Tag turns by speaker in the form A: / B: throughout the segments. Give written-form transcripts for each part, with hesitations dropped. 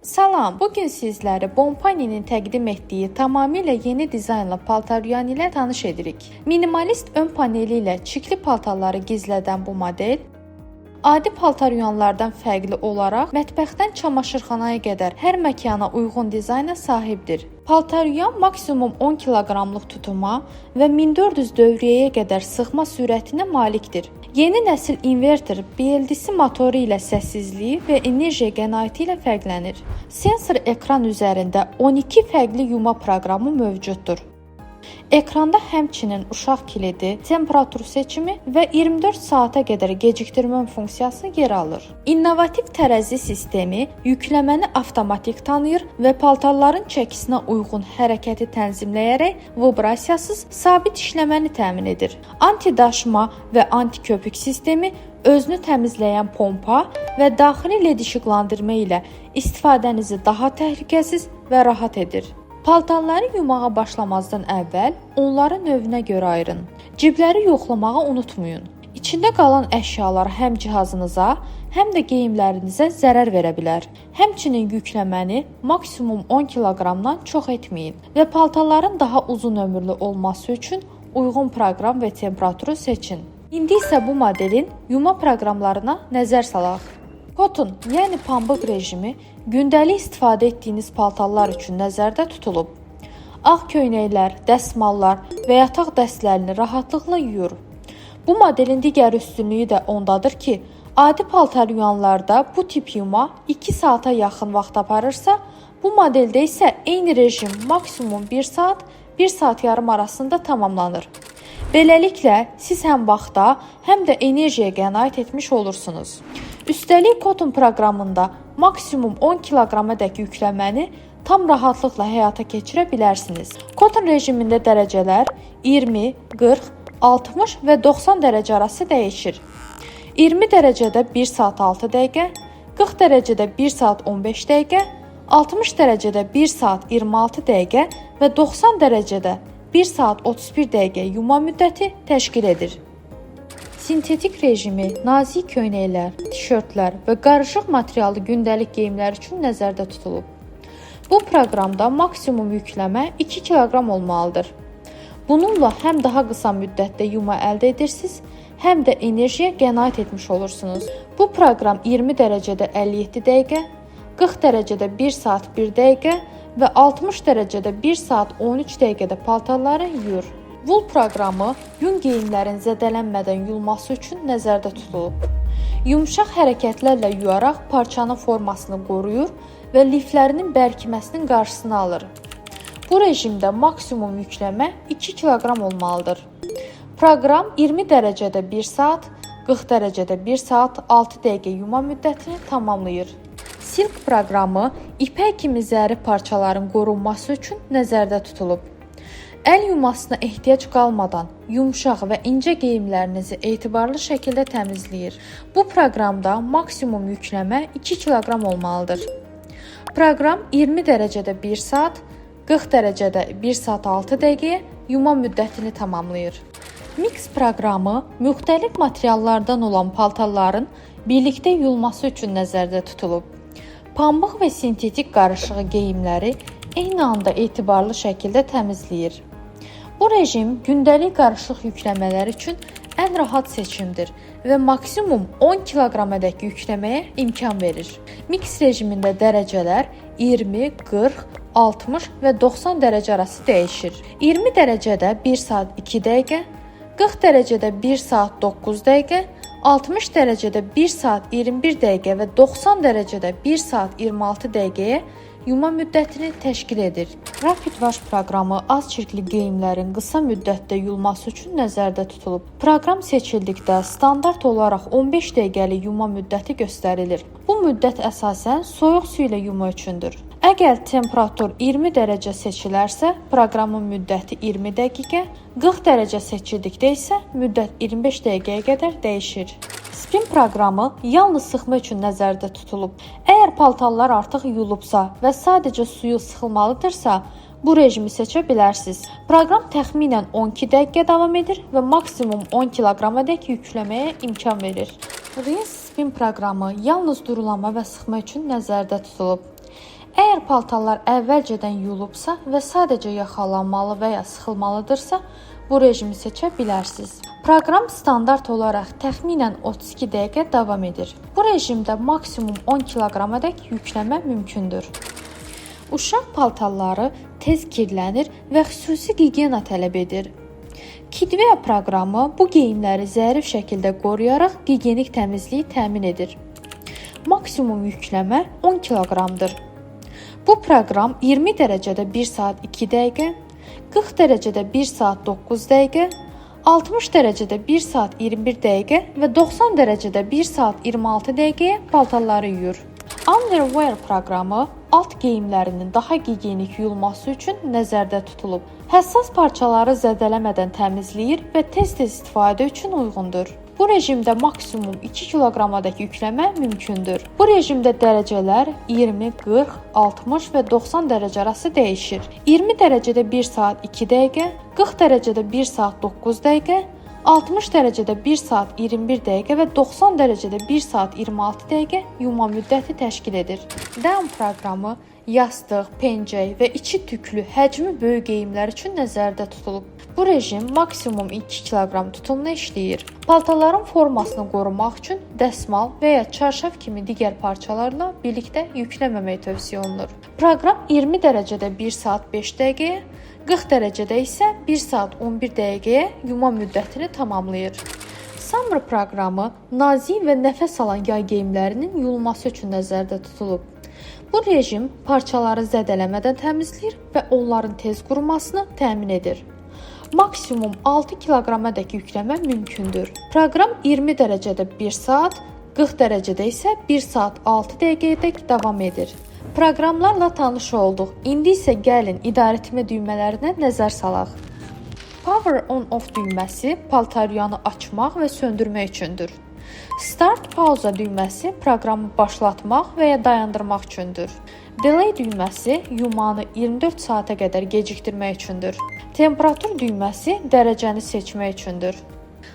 A: Salam, bugün sizləri Bompani'nin təqdim etdiyi tamamilə yeni dizaynlı paltaryuyan ilə tanış edirik. Minimalist ön paneli ilə çirkli paltarları gizlədən bu model, adi paltaryuyanlardan fərqli olaraq mətbəxdən çamaşırxanaya qədər hər məkana uyğun dizayna sahibdir. Paltaryuyan maksimum 10 kiloqramlıq tutuma və 1400 dövriyyəyə qədər sıxma sürətinə malikdir. Yeni nəsil inverter BLDC motoru ilə səssizliyi və enerji qənaəti ilə fərqlənir. Sensor ekran üzərində 12 fərqli yuma proqramı mövcuddur. Ekranda həmçinin uşaq kilidi, temperatur seçimi və 24 saata qədər gecikdirmə funksiyası yer alır. İnnovativ tərəzi sistemi yükləməni avtomatik tanıyır və paltarların çəkisinə uyğun hərəkəti tənzimləyərək vibrasiyasız sabit işləməni təmin edir. Antidaşma və antiköpük sistemi özünü təmizləyən pompa və daxili led işıqlandırma ilə istifadənizi daha təhlükəsiz və rahat edir. Paltarları yumağa başlamazdan əvvəl onları növünə görə ayırın. Cibləri yoxlamağı unutmayın. İçində qalan əşyalar həm cihazınıza, həm də geyimlərinizə zərər verə bilər. Həmçinin yükləməni maksimum 10 kiloqramdan çox etməyin və paltarların daha uzun ömürlü olması üçün uyğun proqram və temperaturu seçin. İndi isə bu modelin yuma proqramlarına nəzər salaq. Cotton, yəni pambıq rejimi gündəlik istifadə etdiyiniz paltarlar üçün nəzərdə tutulub. Ağ köynəklər, dəsmallar və yataq dəstlərini rahatlıqla yuyur. Bu modelin digər üstünlüyü də ondadır ki, adi paltar yuyanlarda bu tip yuma 2 saata yaxın vaxt aparırsa, bu modeldə isə eyni rejim maksimum 1 saat, 1 saat yarım arasında tamamlanır. Beləliklə, siz həm vaxta, həm də enerjiyə qənaət etmiş olursunuz. Üstəlik, Cotton proqramında maksimum 10 kiloqramadək yükləməni tam rahatlıqla həyata keçirə bilərsiniz. Cotton rejimində dərəcələr 20, 40, 60 və 90 dərəcə arası dəyişir. 20 dərəcədə 1 saat 6 dəqiqə, 40 dərəcədə 1 saat 15 dəqiqə, 60 dərəcədə 1 saat 26 dəqiqə və 90 dərəcədə 1 saat 31 dəqiqə yuma müddəti təşkil edir. Sintetik rejimi nazik köynəklər, tişörtlər və qarışıq materiallı gündəlik geyimlər üçün nəzərdə tutulub. Bu proqramda maksimum yükləmə 2 kiloqram olmalıdır. Bununla həm daha qısa müddətdə yuma əldə edirsiniz, həm də enerjiyə qənaət etmiş olursunuz. Bu proqram 20 dərəcədə 57 dəqiqə, 40 dərəcədə 1 saat 1 dəqiqə və 60 dərəcədə 1 saat 13 dəqiqədə paltarları yuyur. Wool proqramı yun geyimlərin zədələnmədən yuyulması üçün nəzərdə tutulub. Yumşaq hərəkətlərlə yuyaraq parçanın formasını qoruyur və liflərinin bərkiməsinin qarşısını alır. Bu rejimdə maksimum yükləmə 2 kiloqram olmalıdır. Proqram 20 dərəcədə 1 saat, 40 dərəcədə 1 saat 6 dəqiqə yuma müddətini tamamlayır. Silk proqramı ipək kimi zərif parçaların qorunması üçün nəzərdə tutulub. Əl yumasına ehtiyac qalmadan yumşaq və incə geyimlərinizi etibarlı şəkildə təmizləyir. Bu proqramda maksimum yükləmə 2 kiloqram olmalıdır. Proqram 20 dərəcədə 1 saat, 40 dərəcədə 1 saat 6 dəqiqəyə yuma müddətini tamamlayır. Mix proqramı müxtəlif materiallardan olan paltarların birlikdə yuyulması üçün nəzərdə tutulub. Pambıq və sintetik qarışığı geyimləri eyni anda etibarlı şəkildə təmizləyir. Bu rejim gündəlik qarışıq yükləmələr üçün ən rahat seçimdir və maksimum 10 kiloqramadək yükləməyə imkan verir. Mix rejimində dərəcələr 20, 40, 60 və 90 dərəcə arası dəyişir. 20 dərəcədə 1 saat 2 dəqiqə, 40 dərəcədə 1 saat 9 dəqiqə, 60 dərəcədə 1 saat 21 dəqiqə və 90 dərəcədə 1 saat 26 dəqiqəyə yuma müddətini təşkil edir. Rapid Wash proqramı az çirkli geyimlərin qısa müddətdə yuyulması üçün nəzərdə tutulub. Proqram seçildikdə standart olaraq 15 dəqiqəlik yuma müddəti göstərilir. Bu müddət əsasən soyuq su ilə yuma üçündür. Əgər temperatur 20 dərəcə seçilərsə, proqramın müddəti 20 dəqiqə, 40 dərəcə seçildikdə isə müddət 25 dəqiqəyə qədər dəyişir. Spin proqramı yalnız sıxma üçün nəzərdə tutulub. Əgər paltarlar artıq yuyulubsa və sadəcə suyu sıxılmalıdırsa, bu rejimi seçə bilərsiniz. Proqram təxminən 12 dəqiqə davam edir və maksimum 10 kiloqramadək yükləməyə imkan verir. Rinse Spin proqramı yalnız durulama və sıxma üçün nəzərdə tutulub. Əgər paltarlar əvvəlcədən yuyulubsa və sadəcə yaxalanmalı və ya sıxılmalıdırsa, bu rejimi seçə bilərsiniz. Proqram standart olaraq təxminən 32 dəqiqə davam edir. Bu rejimdə maksimum 10 kiloqramadək yükləmə mümkündür. Uşaq paltarları tez kirlənir və xüsusi gigiyena tələb edir. Kidwear proqramı bu geyimləri zərif şəkildə qoruyaraq gigiyenik təmizliyi təmin edir. Maksimum yükləmə 10 kiloqramdır. Bu proqram 20 dərəcədə 1 saat 2 dəqiqə, 40 dərəcədə 1 saat 9 dəqiqə, 60 dərəcədə 1 saat 21 dəqiqə və 90 dərəcədə 1 saat 26 dəqiqəyə paltarları yuyur. Underwear proqramı alt geyimlərinin daha gigiyenik yuyulması üçün nəzərdə tutulub. Həssas parçaları zədələmədən təmizləyir və tez-tez istifadə üçün uyğundur. Bu rejimdə maksimum 2 kiloqramadək yükləmə mümkündür. Bu rejimdə dərəcələr 20, 40, 60 və 90 dərəcə arası dəyişir. 20 dərəcədə 1 saat 2 dəqiqə, 40 dərəcədə 1 saat 9 dəqiqə, 60 dərəcədə 1 saat 21 dəqiqə və 90 dərəcədə 1 saat 26 dəqiqə yuma müddəti təşkil edir. Down proqramı yastıq, pencək və içi tüklü, həcmi böyük geyimlər üçün nəzərdə tutulub. Bu rejim maksimum 2 kiloqram tutumla işləyir. Paltarların formasını qorumaq üçün dəsmal və ya çarşaf kimi digər parçalarla birlikdə yükləməmək tövsiyə olunur. Proqram 20 dərəcədə 1 saat 5 dəqiqəyə, 40 dərəcədə isə 1 saat 11 dəqiqəyə yuma müddətini tamamlayır. Summer proqramı nazik və nəfəs alan yay geyimlərinin yuyulması üçün nəzərdə tutulub. Bu rejim parçaları zədələmədən təmizləyir və onların tez qurumasını təmin edir. Maksimum 6 kiloqramadək yükləmə mümkündür. Proqram 20 dərəcədə 1 saat, 40 dərəcədə isə 1 saat 6 dəqiqəyədək davam edir. Proqramlarla tanış olduq. İndi isə gəlin idarəetmə düymələrinə nəzər salaq. Power on-off düyməsi paltaryuyanı açmaq və söndürmək üçündür. Start pauza düyməsi proqramı başlatmaq və ya dayandırmaq üçündür. Delay düyməsi yumanı 24 saata qədər gecikdirmək üçündür. Temperatur düyməsi dərəcəni seçmək üçündür.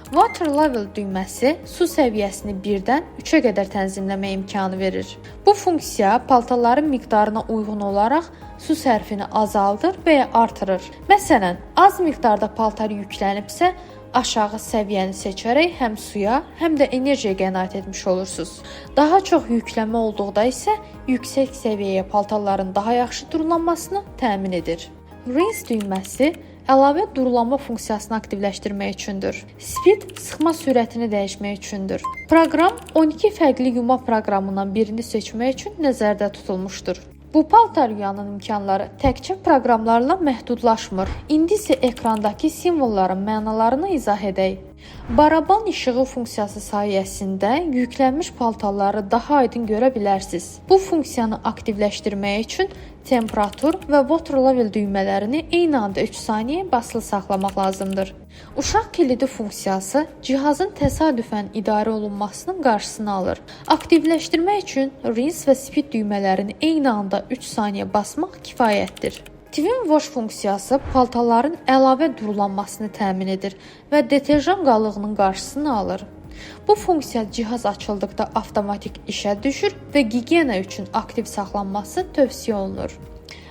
A: Water level düyməsi su səviyyəsini 1-dən 3-ə qədər tənzimləmə imkanı verir. Bu funksiya paltarların miqdarına uyğun olaraq su sərfini azaldır və ya artırır. Məsələn, az miqdarda paltar yüklənibsə, aşağı səviyyəni seçərək həm suya, həm də enerjiyə qənaət etmiş olursunuz. Daha çox yükləmə olduqda isə yüksək səviyyəyə paltarların daha yaxşı durulanmasını təmin edir. Rinse düyməsi əlavə durulama funksiyasını aktivləşdirmək üçündür. Speed sıxma sürətini dəyişmək üçündür. Proqram 12 fərqli yuma proqramından birini seçmək üçün nəzərdə tutulmuşdur. Bu paltar yuyanın imkanları təkcə proqramlarla məhdudlaşmır. İndi isə ekrandakı simvolların mənalarını izah edək. Baraban işığı funksiyası sayəsində yüklənmiş paltarları daha aydın görə bilərsiniz. Bu funksiyanı aktivləşdirmək üçün temperatur və water level düymələrini eyni anda 3 saniyə basılı saxlamaq lazımdır. Uşaq kilidi funksiyası cihazın təsadüfən idarə olunmasının qarşısını alır. Aktivləşdirmək üçün rinse və speed düymələrini eyni anda 3 saniyə basmaq kifayətdir. Twin Wash funksiyası paltarların əlavə durulanmasını təmin edir və deterjan qalığının qarşısını alır. Bu funksiya cihaz açıldıqda avtomatik işə düşür və gigiyena üçün aktiv saxlanması tövsiyə olunur.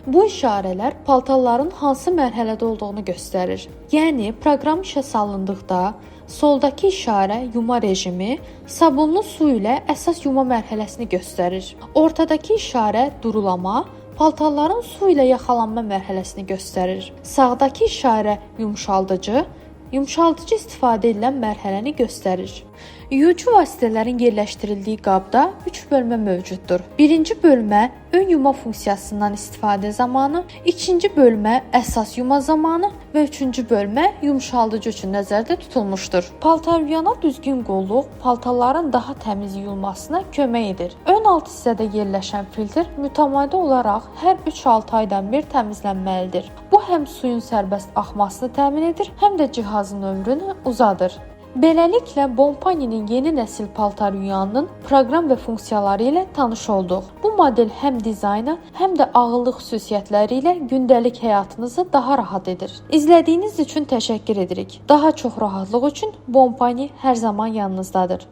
A: Bu işarələr paltarların hansı mərhələdə olduğunu göstərir. Yəni proqram işə salındıqda soldakı işarə yuma rejimi, sabunlu su ilə əsas yuma mərhələsini göstərir. Ortadakı işarə durulama, paltarların su ilə yaxalanma mərhələsini göstərir. Sağdakı işarə yumşaldıcı, yumşaldıcı istifadə edilən mərhələni göstərir. Yuyucu vasitələrin yerləşdirildiyi qabda 3 bölmə mövcuddur. Birinci bölmə ön yuma funksiyasından istifadə zamanı, ikinci bölmə əsas yuma zamanı və üçüncü bölmə yumşaldıcı üçün nəzərdə tutulmuşdur. Paltar yuyana düzgün qolluq paltarların daha təmiz yuyulmasına kömək edir. Ön alt hissədə yerləşən filtr mütəmadi olaraq hər 3-6 aydan bir təmizlənməlidir. Bu həm suyun sərbəst axmasını təmin edir, həm də cihazın ömrünü uzadır. Beləliklə Bompani'nin yeni nəsil paltar yuyanının proqram və funksiyaları ilə tanış olduq. Bu model həm dizaynı, həm də ağıllı xüsusiyyətləri ilə gündəlik həyatınızı daha rahat edir. İzlədiyiniz üçün təşəkkür edirik. Daha çox rahatlıq üçün Bompani hər zaman yanınızdadır.